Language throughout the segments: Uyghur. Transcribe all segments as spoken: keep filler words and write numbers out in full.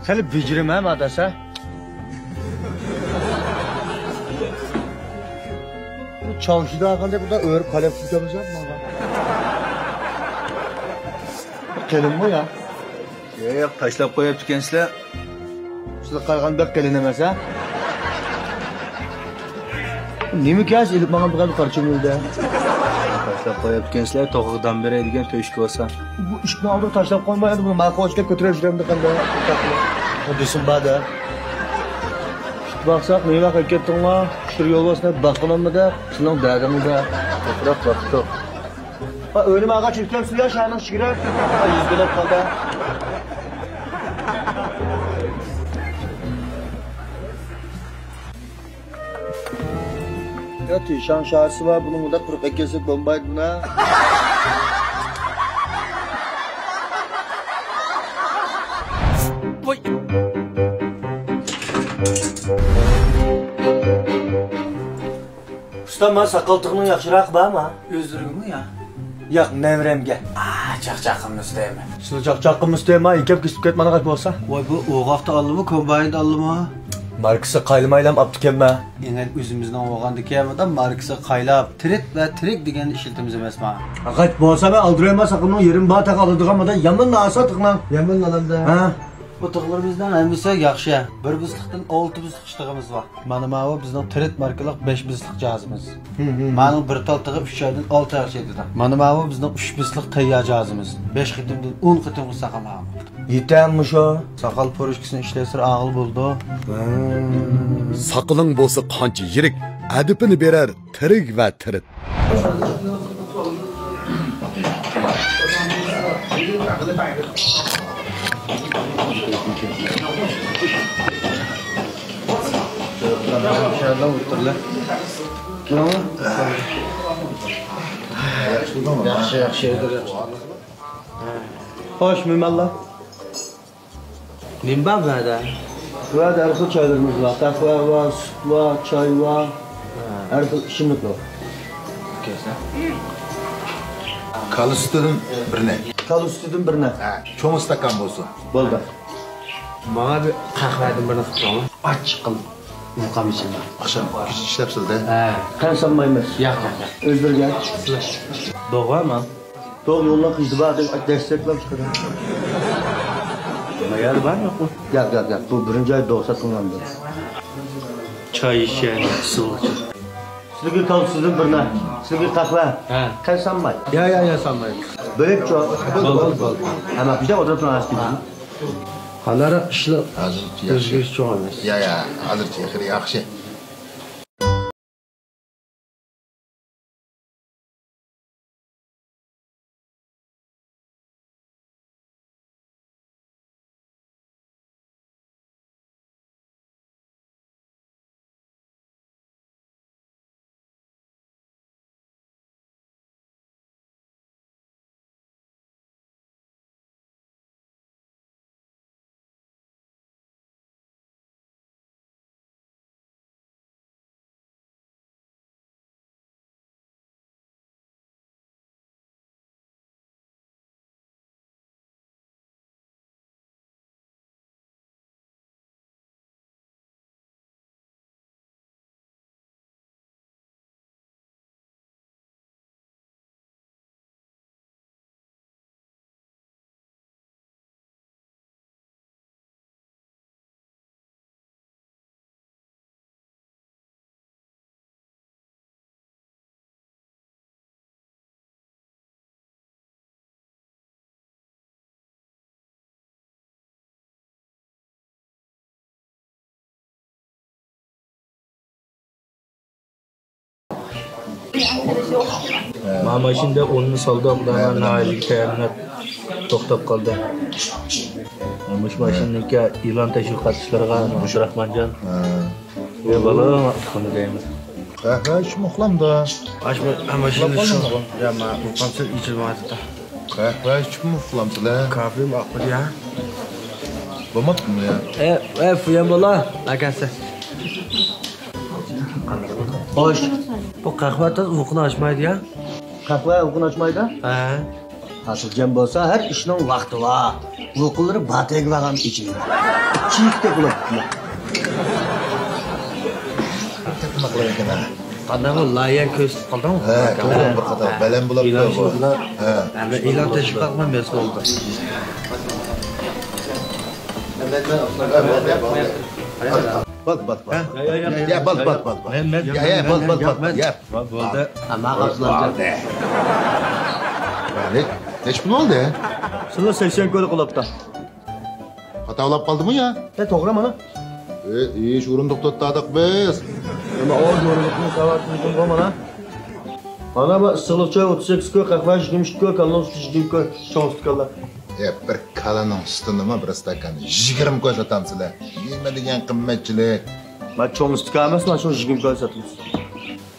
خېلى بېجىرىمەن ئاداش ھە. بۇ چاۋشىدا قانداق بۇنداق ئۆرۈپ قالاپ كېتىمىز يا بۇنىڭغا. قېلىنمۇ يا؟ ياق، تاشلاپ قويۇپتىكەنسىلەر. سىلەر قارىغان بەك قېلىن ئەمەس ھە؟ نېمە كەس ئېلىپ ماڭغان بۇ قارا چۈمۈلدە؟ تاشلاپ قويۇپتىكەنسىلەر، توخۇغا دان بېرەي دېگەن تۆشۈك بولسا. بۇ ئىشىكنى ئالدىغا تاشلاپ قويماي، ئەمدى بۇنى ماقۇل ئىشكە كۆتۈرۈپ يۈرەمدۇ قانداق؟ بۇ دېسىم بار-دە. كۈتۈپ باقساق، نېمە قىلىپ كەتتىڭلار؟ شۇ يولۋاسنى باققىنىمدا، سېنىڭ دەردىڭدە. توپراق باقتۇق. ۋا ئۆينى ماغا چېكىپ سۇيا شەھەرنىڭ ئىچىگە. ۋا يۈز بۆلەپ قالدى. يا تىشاڭ شارسى بار، بۇنى مۇنداق قۇرۇق ئەكەلسەك بولمايدۇ مانا. ۋوي. ئۇستا، ما ساقال تىغنىڭ ياخشىراقى بارمۇ؟ ئۆزلىرىگىمۇ يا؟ ياق، نەۋرەمگە. ئا، چاقچاق قىلمىسا دەيمەن. سىلى چاقچاق قىلمىسا دەيمەن، يېكەپ كېسىپ كەتمەن قاچ بولسا. ۋاي، بۇ ئوغاقتا ئالدىمۇ، كومبايندا ئالدىمۇ؟ ماركىسى قايلىمايلام ئاپتىكەنمەن. ئېنەك ئۆزىمىزنىڭ بولغاندىكى مۇنداق ماركىسى قايلاپ، تىرىت ۋە تىرىك دېگەننى ئىشلىتىمىز ئەمەسما؟ قاچ بولسا مەن ئالدۇرۇيمەن، ساقىلنىڭ يېرىم بار تاق ئالىدىغان مۇنداق يامان ناسا تىقنىڭ. يامان ئالامدا. ھە؟ بۇ تىغلىرىمىزنىڭ ھەممىسى ياخشى. بىر بىسلىقتىن ئالتە بىسلىق ئىشلىتىمىز بار. مانا ماۋۇ بىزنىڭ تىرىت ماركىلىق بەش بىسلىق جاھازىمىز. مانىڭ بىر تال تىغى ئۈچ ئايدىن ئالتە ئايغىچە يېتىدۇ. مانا ماۋۇ بىزنىڭ ئۈچ بىسلىق تەييار جاھازىمىز. بەش قېتىمدىن ئون قېتىمغىچە ساقال ماغىمۇ. يېتەممۇ شۇ؟ ساقال پۇرۇشكىسىنى ئىشلەتسىلا ئاغىلى بولىدۇ. ساقىلىڭ بولسا قانچە يىرىك، ئەدىپىنى بېرەر تىرىك ۋە تىرىت. ياخشى، ياخشى، ياخشى. خوش، مېھمانلار. نېمە بار بۇ يەردە؟ بۇ يەردە ھەر خىل چايلىرىمىز بار. قەھۋە بار، سۈت بار، چاي بار. ھە. ھەر خىل ئىچىملىك بار. كالا سۈتىدىن بىرنى. كالا سۈتىدىن بىرنى. ھە، چوڭ ئىستاكان بولسۇن. بولدى. ماڭا بىر قەھۋەدىن بىرنى قىلىپ بېرىڭ. ئاچچىق قىلىپ، ئۇۋۇقام ئىچىمەن. ئاخشام كېچە ئىشلەپسىز-دە؟ ھە. قەنت سالمايمىز. ياق، ياق، ياق. ئۆزلىرىگە. دوغا ما؟ دوغ يوللاپ ئىزدى بار دەپ دەسسەپلا چىقىدۇ. مايالى بار يوقمۇ؟ ياق، ياق، ياق. بۇ بىرىنچى ئاي دوغ ساتقىلى ئالدى. چاي ئىچىشى ئىسسىق. سىزگە كالتسىزدىن بىر نە. سىزگە قەھۋە. ھە. قەنت سالماي. يا، يا، يا، سالماي. بۆلەك چوق. بولدى، بولدى، بولدى. ھەممە بىزدە ئولتۇرۇپ تۇرغان ئىكەن. ھازىر ئىشلار ھازىر ياخشى. ئۆزگىرىش چوڭ ئەمەس. يا، يا، ھازىرچە خېلى ياخشى. ما ماشىنىدا ئۇننى سالدۇق، ئۇلار ناھايىتى تەييارلىنىپ توختاپ قالدى. مۇشۇ ماشىنىنىڭكى ئېلان تەشۋىقات ئىشلىرىغا ئابدۇراخمانجان. ۋە بالا ئۇخلىما دەيمىز. قەھۋە ئىچىپ ئۇخلامدا. ئاش، ماشىنا شۇ. يا، ما، ئۇخلامسىز ئېچىلمايدۇ. قەھۋە ئىچىپمۇ ئۇخلامسىلەر؟ كافېمۇ ئاقمىدى يا. بولماپتىمۇ يا؟ ئە، ئە، فۇيەن بالا، ئاكاسى. خوش. بۇ قەھۋە تاز ئۇيقۇنى ئاچمايدۇ يا. قەھۋە ئۇيقۇنى ئاچمايدۇ؟ ھە. ئاقىلجان بولسا ھەر ئىشنىڭ ۋاقتى بار. بۇ قۇللىرى باتەگە بارغان ئېچىلىدۇ. كىيىكتەك بولۇپتۇ. قانداق بۇ لايىھەنى كۆرسىتىپ قالدىڭمۇ؟ ھە، كۆردۈم بىر قاتار. بەلەن بولۇپ ئېلان بۇ. ھە. ئەمدى ئېلان تەشۋىق قىلىپ مەسئۇل بولدى. بات، بات، بات. يا، بات، بات، بات، بات. يا، يا، بات، بات، بات، بات. يا، يا، بات، بات، بات، بات. يا. بولدى. نەچ پۇل بولدى؟ سىلى سەكسەن كوي قىلىپتا. خاتالىپ قالدىمۇ يا؟ ھە، توغرا مانا. ئى، ئىش ئورۇندۇق توختاتتۇق بىز. ئەمما ئاز ئورۇندۇقنى ساۋاتنى قىلغان مانا. مانا بۇ ئىسسىقلىق چاي ئوتتۇز سەككىز كوي، قەھۋە يىگىرمە ئىككى كوي، كالىنىڭ سۈتى يىگىرمە كوي، چوڭ ئىستاكانلار. ئى، بىر كالىنىڭ سۈتىنىمۇ بىر ئىستاكاننى يىگىرمە كوي ساتامسىلەر. نېمە دېگەن قىممەتچىلىك. ما چوڭ ئىستاكان ئەمەس، ما شۇ يىگىرمە كوي ساتىمىز.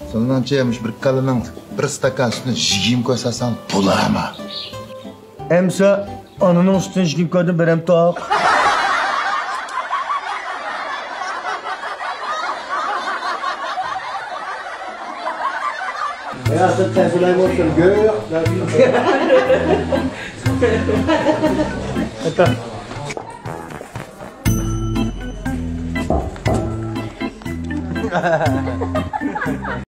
سېنىڭچە مۇشۇ بىر كالىنىڭ بىر ئىستاكان سۈتىنى يىگىرمە كوي ساتساڭ بولامۇ؟ ئەمسە ئانىنىڭ سۈتىنى ئىچكىن كۆردۈم، بىرەم تاق. يا، سىز تەسىرلەيمۇ ئۆتكەن گۆ.